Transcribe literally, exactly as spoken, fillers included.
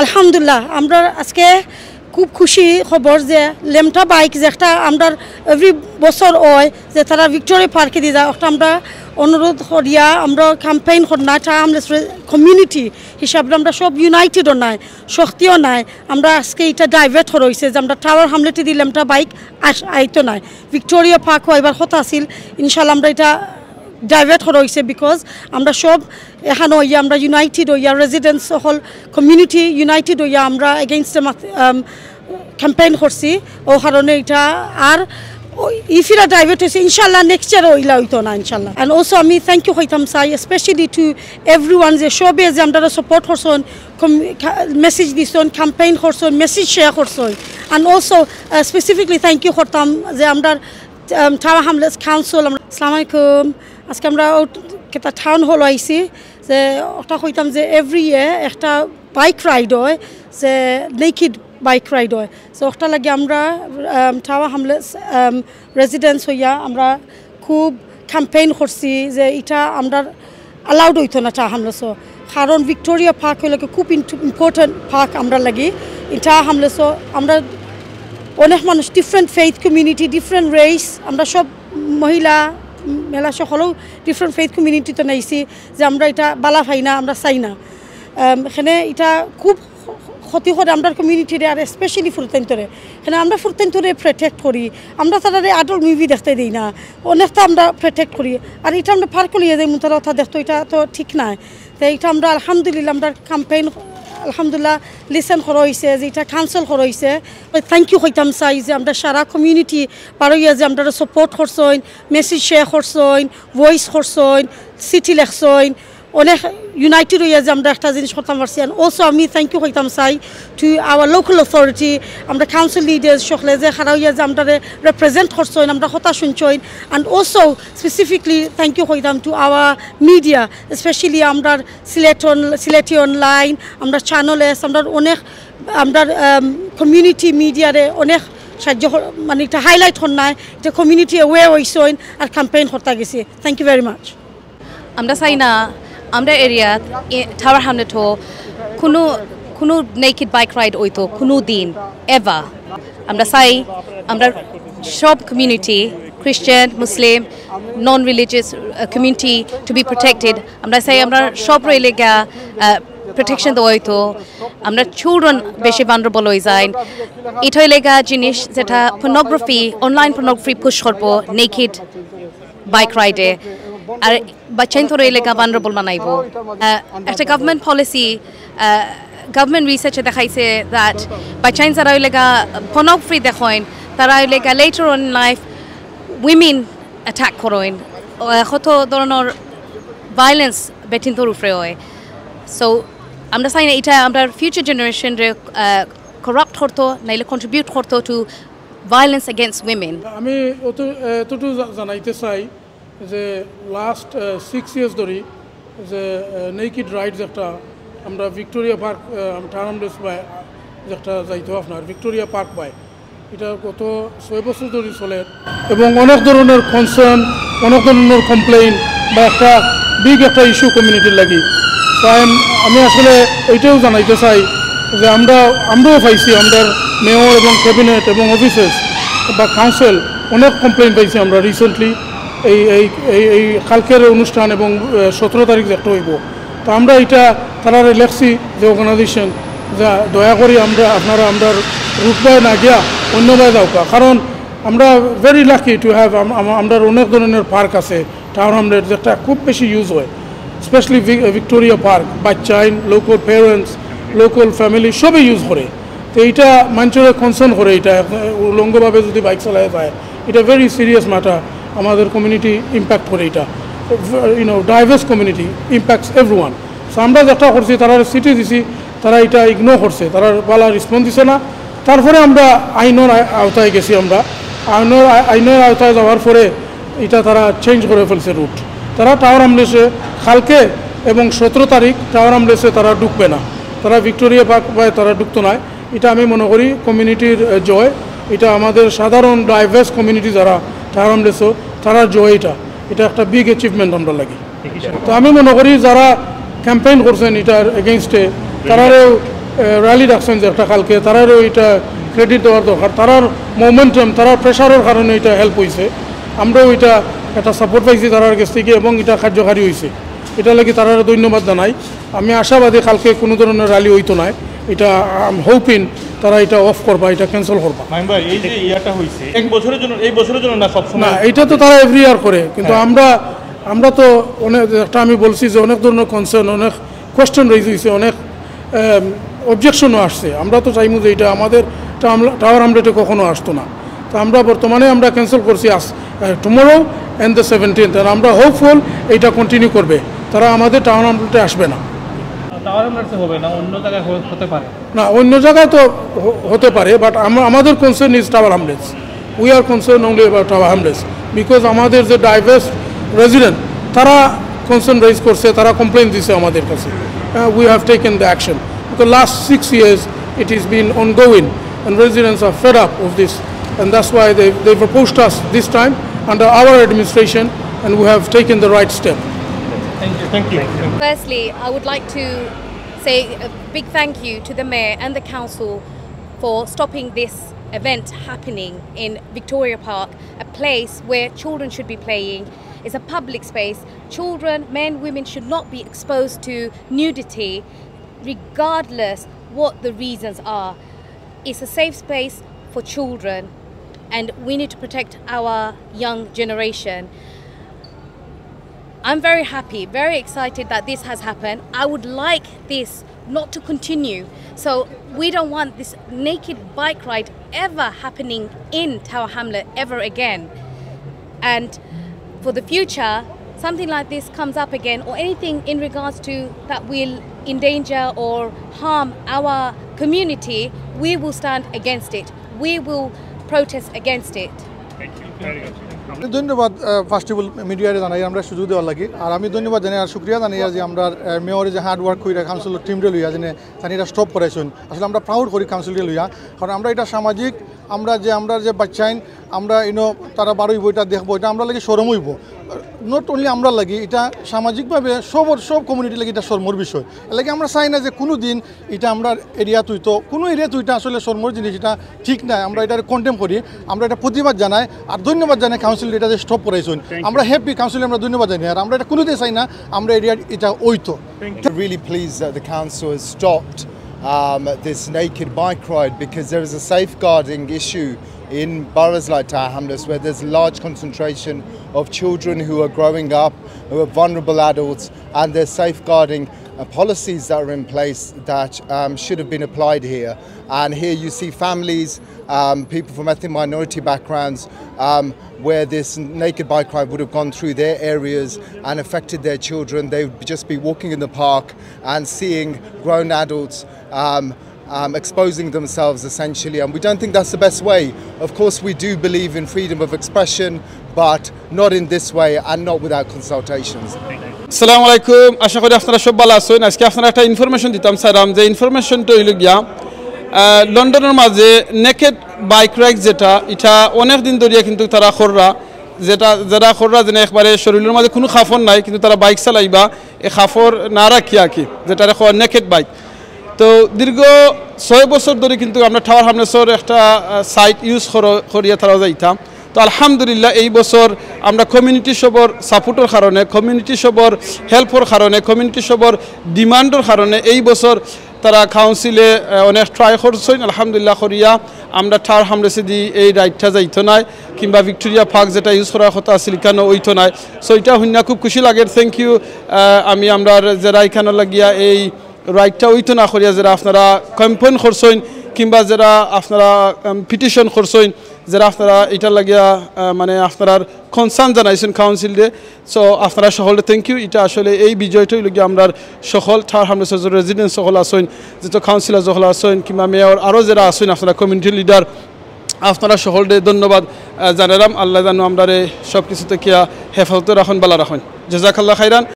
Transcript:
আলহামদুলিল্লাহ, আমরা আজকে খুব খুশি খবর যে লেমটা বাইক, যে একটা আমরা এভরি বছর হয় যে তারা ভিক্টোরিয়া পার্কে দিয়ে যায়, ওটা আমরা অনুরোধ করিয়া আমরা ক্যাম্পেইন করি না, টাওয়ার হামলেটস কমিউনিটি হিসাবে আমরা সব ইউনাইটেডও নাই, শক্তিও নাই। আমরা আজকে এটা ডাইভার্ট করা হয়েছে যে আমরা টাওয়ার হামলেটে দিয়ে লেমটা বাইক আস আইতো নাই, ভিক্টোরিয়া পার্ক হইবার কথা আছিল। ইনশাল্লাহ আমরা এটা ডাইভার্ট করা হয়েছে, বিকজ আমরা সব এখানে হইয়া আমরা ইউনাইটেড হইয়া রেজিডেন্টস সকল কমিউনিটি ইউনাইটেড হইয়া আমরা এগেইনস্টে ক্যাম্পেইন করছি। ও কারণে এটা আর ইফিরা ডাইভার্ট হয়েছে, ইনশাল্লাহ নেক্সট ইয়ার ওইলা হইতো না ইনশাল্লাহ। অ্যান্ড অলসো আমি থ্যাংক ইউ কইতাম চাই স্পেশালি টু এভরিওয়ান, যে সবে যে আমরা সাপোর্ট করছেন, মেসেজ দিছেন, ক্যাম্পেইন করছেন, মেসেজ শেয়ার করছেন। And also specifically thank you করতাম যে আমরা টাওয়ার হামলেটস কাউন্সিল। আমরা আসসালামু আলাইকুম। আজকে আমরা কেটা টাউন হল আইছি, যে ওটা কইতাম যে এভরি ইয়ার একটা বাইক রাইড হয়, যে নেকিড বাইক রাইড হয়। তো ওটা লাগে আমরা টাওয়ার হামলেটস রেজিডেন্টস হইয়া আমরা খুব ক্যাম্পেইন করছি যে এটা আমরা অ্যালাউড হইতো না টাওয়ার হামলেটসও, কারণ ভিক্টোরিয়া পার্ক হইলে খুব ইম্পর্টেন্ট পার্ক আমরা লাগি। এটা হামলেটসও আমরা অনেক মানুষ, different faith community, different race, আমরা সব মহিলা মেলা সকলেও ডিফারেন্ট ফেইথ কমিউনিটি তো নাইছি যে আমরা এটা বালা পাই না, আমরা চাই না। এখানে এটা খুব ক্ষতি করে আমরা কমিউনিটিরে, আর স্পেশালি ফুরতাইন্তরে। এখানে আমরা ফুরতাইন্তরে প্রোটেক্ট করি, আমরা তারারে আডাল্ট মুভি দেখতে দিই না, অনেকটা আমরা প্রোটেক্ট করি। আর এটা আমরা পার্কে লইয়া যাই, তারা ওটা দেখতো, এটা তো ঠিক নাই। তো এটা আমরা আলহামদুলিল্লাহ, আমরা ক্যাম্পেইন আলহামদুলিল্লাহ লিসেন করা হয়েছে, যে এটা কাউন্সিল করা হয়েছে। থ্যাংক ইউ কইতাম চাই যে আমরা সারা কমিউনিটি বারইয়া যে আমরা সাপোর্ট করছইন, মেসেজ শেয়ার করছইন, ভয়েস করছইন, চিঠি লেখছইন, অনেক ইউনাইটেড হইয়া যে আমরা একটা জিনিস করতাম পারছি। অ্যান্ড অলসো আমি থ্যাংক ইউ কইতাম চাই টু আওয়ার লোকাল অথরিটি, আমরা কাউন্সিল লিডার্স সকলে যে খাড়া হইয়া যে আমরা রেপ্রেজেন্ট করছইন, আমরা কথা শুনছইন। And also specifically thank you কইতাম টু আওয়ার মিডিয়া, স্পেশালি আমরা সিলেট অন-, সিলেটি অনলাইন, আমরা চ্যানেল এস, আমরা অনেক আমরা কমিউনিটি মিডিয়ারে অনেক সাহায্য কর-, মানে এটা হাইলাইট কর নাই, এটা কমিউনিটি অ্যাওয়্যার হইছইন আর ক্যাম্পেইন করতে গেছি। Thank you very much. আমরা চাই না আমরা এরিয়াত টাওয়ার হামলেটও কোনো কোনো নেকিড বাইক রাইড হইতো কোনো দিন এভার। আমরা চাই আমরা সব community, Christian, Muslim, non religious community to be protected. আমরা চাই আমরা সব রেলেগা প্রোটেকশন দেওয়া হইতো। আমরা চিলড্রেন বেশি ভালনারেবল হয়ে যায়। এটা হইলেগা জিনিস যেটা পর্নোগ্রাফি, অনলাইন পর্নোগ্রাফি পুশ করবো নেকিড বাইক রাইডে। আর বাচ্চাইন্তরে এলাকা ভালনারেবল বানাইবো। আহ, একটা গভর্নমেন্ট পলিসি, গভর্নমেন্ট রিসার্চে দেখাইছে দ্যাট বাচ্চাইন যারা এলাকা পর্নোগ্রাফি দেখইন, তারা এলাকা letter on life women attack করইন, আহ, কত ধরনের ভায়োলেন্স বেটিন্তর উপরে হয়। সো আমরা চাই না এটা আমরা ফিউচার জেনারেশনরে করাপ্ট করতো, নাইলে কন্ট্রিবিউট করতো টু ভায়োলেন্স এগেইনস্ট উইমেন। আমি অত-, এতটুকু জা-, জানাইতে চাই যে লাস্ট সিক্স ইয়ার্স ধরি যে নেকিড রাইডস একটা আমরা ভিক্টোরিয়া পার্ক টাউন হামলেটস বায়, যেটা যাইতো আপনার ভিক্টোরিয়া পার্ক বায়, এটা গত ছয় বছর ধরে চলে এবং অনেক ধরনের কনসার্ন, অনেক ধরনের কমপ্লেইন বা একটা বিগ একটা ইস্যু কমিউনিটির লাগি। তো আমি, আমি আসলে এইটাও জানাইতে চাই যে আমরা, আমরাও পাইছি, আমরার মেয়র এবং ক্যাবিনেট এবং অফিসেস বা কাউন্সিল অনেক কমপ্লেইন পাইছি আমরা রিসেন্টলি। এই, এই, এই, এই কালকের অনুষ্ঠান এবং সতেরো তারিখ যে একটা হইব, তো আমরা এটা তারারে লেখছি যে অর্গানাইজেশন, যা দয়া করি আমরা, আপনারা আমরার রুট বায় না গিয়া অন্য বায় যাওকা, কারণ আমরা ভেরি লাকি টু হ্যাভ, আমরার অনেক ধরনের পার্ক আছে টাউন হামলেট, যেটা খুব বেশি ইউজ হয়, স্পেশালি ভিক্টোরিয়া পার্ক, বাচ্চাইন, লোকাল প্যারেন্টস, লোকাল ফ্যামিলি সবে ইউজ করে। তো এইটা মানুষের কনসার্ন করে, এটা উলঙ্গভাবে যদি বাইক চালায় যায়, এটা ভেরি সিরিয়াস ম্যাটার। আমাদের কমিউনিটি ইম্প্যাক্ট করে এটা, you know, diverse community impacts everyone. So আমরা যেটা করছি, তারা সিটি দিছি, তারা এটা ইগনোর করছে, তারা ভালা রেসপন্স দিছে না। তারপরে আমরা আইনর আ-, আওতায় গেছি। আমরা আইনর আ-, আইনর আওতায় যাওয়ার পরে এটা তারা চেঞ্জ করে ফেলছে রুট। তারা টাওয়ার হামলেটসে কালকে এবং সতেরো তারিখ টাওয়ার হামলেটসে তারা ঢুকবে না, তারা ভিক্টোরিয়া পার্ক বায় তারা ঢুকতো নয়। এটা আমি মনে করি কমিউনিটির, আহ, জয়। এটা আমাদের সাধারণ ডাইভার্স কমিউনিটি যারা টাউন হামলেটসও, তারা জয় এটা। এটা একটা বিগ অ্যাচিভমেন্ট আমরা লাগি। তো আমি মনে করি যারা ক্যাম্পেইন করছেন এটার এগেইনস্টে, তারারেও র‍্যালি ডাকছইন যে একটা কালকে, তারারও এটা ক্রেডিট দেওয়ার দরকার। তারার মোমেন্টাম, তারার প্রেশারর কারণে এটা হেল্প অইছে। আমরাও এটা একটা সাপোর্ট পাইছি তারার গেছ থাকি এবং এটা কার্যকারী অইছে। এটার লাগি তারারে ধন্যবাদ জানাই। আমি আশাবাদী কালকে কুনু ধরনর র‍্যালি অইতো নায়। এটা, আই এম হোপিং তারা এটা অফ করবা, এটা ক্যান্সেল করবা। মাহিম ভাই, এই যে ইয়াটা হইছে, এক বছরের জন্য, এই বছরের জন্য না, সবসময়? না, এটা তো তারা এভরি ইয়ার করে, কিন্তু হ্যাঁ। আমরা, আমরা তো অনেক, একটা আমি বলছি যে অনেক ধরনর কনসার্ন, অনেক কোয়েশ্চন রেইজ হইছে, অনেক অবজেকশনও আসছে। আমরা তো চাইমু যে এটা আমাদের টাওয়ার হামলেটে কখনো আসতো না। তো আমরা বর্তমানে আমরা ক্যান্সেল করছি আজ, টুমরো অ্যান্ড দ্য সেভেন্টিন্থ, আর আমরা হোপফুল এটা কন্টিনিউ করবে, তারা আমাদের টাওয়ার হামলেটে আসবে না। টাওয়ার হামলেটসে হবে না, অন্য জায়গায় হ-, হতে পারে। না, অন্য জায়গায় তো হ-, হতে পারে, বাট আমাদের concern is tower hamlets. We are concerned only about Tower Hamlets because আমাদের যে ডাইভার্স রেসিডেন্ট, তারা কনসার্ন রেইজ করছে, তারা কমপ্লেন দিছে আমাদের কাছে। We have taken the action because last six years it has been ongoing and residents are fed up of this, and that's why they, they've approached us this time under our administration, and we have taken the right step. Thank you. Thank you. Firstly, I would like to say a big thank you to the mayor and the council for stopping this event happening in Victoria Park, a place where children should be playing. It's a public space. Children, men, women should not be exposed to nudity, regardless what the reasons are. It's a safe space for children, and we need to protect our young generation. I'm very happy, very excited that this has happened. I would like this not to continue. So we don't want this naked bike ride ever happening in Tower Hamlet ever again. And for the future, something like this comes up again, or anything in regards to that will endanger or harm our community, we will stand against it. We will protest against it. ধন্যবাদ। First of all মিডিয়ারে জানাই আমরা সুযোগ দেওয়ার লাগি। আর আমি ধন্যবাদ জানাই আর শুক্রিয়া জানাই যে আমরা মেয়রে যে হার্ড ওয়ার্ক কইরা কাউন্সিলর টিমরে লইয়া যেনে তানি এটা স্টপ করাইছইন। আসলে আমরা প্রাউড করি কাউন্সিলরে লইয়া, কারণ আমরা এটা সামাজিক, আমরা যে, আমরা যে বাচ্চাইন, আমরা ইনো তারা বারইবো, এটা দেখবো, এটা আমরা লাগি শরম অইবো। নট অনলি আমরা লাগি, এটা সামাজিকভাবে সবর, সব কমিউনিটি লাগি এটা শরমর বিষয়। এর লাগি আমরা চাই না যে কুনু দিন এটা আমরার এরিয়াত অইতো, কুনু এরিয়াত অইতো, আসলে শরমর জিনিস, এটা ঠিক নায়। আমরা এটারে কন্ডেম করি, আমরা এটা প্রতিবাদ জানাই, আর ধন্যবাদ জানাই কাউন্সিল এটা যে স্টপ করাইছইন। আমরা হ্যাপি কাউন্সিল, আমরা ধন্যবাদ জানাই, আর আমরা এটা কুনুদিন চাই না আমরা এরিয়াত এটা অইতো। Really pleased that the council has stopped, um, this naked bike ride, because there is a safeguarding issue in boroughs like Tower Hamlets, where there's a large concentration of children who are growing up, who are vulnerable adults, and there's safeguarding, uh, policies that are in place that, um, should have been applied here. And here you see families, um, people from ethnic minority backgrounds, um, where this naked bike ride would have gone through their areas and affected their children. They would just be walking in the park and seeing grown adults, um, um, exposing themselves essentially, and we don't think that's the best way. Of course, we do believe in freedom of expression, but not in this way and not without consultations. আসসালামু আলাইকুম, আশা করি আপনারা সব ভালা আছইন। আজকে আপনারারে একটা ইনফরমেশন দিতাম চাইরাম, যে ইনফরমেশনটা অইলো গিয়া, আহ, লন্ডনর মাঝে নেকেড বাইক রাইড যেটা, ইটা অনেক দিন ধরিয়া কিন্তু তারা কররা, যেটা, যারা কররা যেনে একবারে শরীলর মাঝে কুনু কাপড় নাই, কিন্তু তারা বাইক চালাইবা এ কাপড় না রাখিয়া আর কি, যেটারে কয় নেকেড বাইক। তো দীর্ঘ ছয় বছর ধরি কিন্তু আমরা টাওয়ার হামলেটসর একটা, আহ, সাইট ইউজ কর-, করিয়া তারা যাইতাম। তো আলহামদুলিল্লাহ, এই বছর আমরা কমিউনিটি সবর সাপোর্টর কারণে, কমিউনিটি সবর হেল্পর কারণে, কমিউনিটি সবর ডিমান্ডর কারণে এই বছর তারা কাউন্সিলে, আহ, অনেক ট্রাই করছইন, আলহামদুলিল্লাহ করিয়া আমরা টাওয়ার হামলেটসেদি এই রাইডটা যাইতো নায়, কিংবা ভিক্টোরিয়া পার্ক যেটা ইউজ করার কথা আছিল, ইখানো অইতো নায়। So ইটা হুনিয়া খুব খুশি লাগের। Thank you। আহ, আমি আমরার যেরা ইখানো লাগিয়া এই রাইডটা অইতো না করিয়া যেরা আপনারা ক্যাম্পেইন করছইন, কিংবা যেরা আপনারা, উম, পিটিশন করছইন, যেরা আপনারা ইটার লাগিয়া, আহ, মানে আপনারার কনসার্ন জানাইছইন কাউন্সিলরে। So আপনারা সকলরে thank you। ইটা আসলে এই বিজয়টা অইলো গিয়া আমরার সকল টাওয়ার হামলেটসর রেসিডেন্ট সকল আছইন, যত কাউন্সিলর সকল আছইন, কিংবা মেয়র, আরও যেরা আছইন আপনারা কমিউনিটি লিডার, আপনারা সকলরে ধন্যবাদ, আহ, জানাইরাম। আল্লায় জানো আমরারে সব কিছু থাকিয়া হেফাজতে রাখইন, ভালা রাখইন। জাযাকাল্লাহ খাইরান।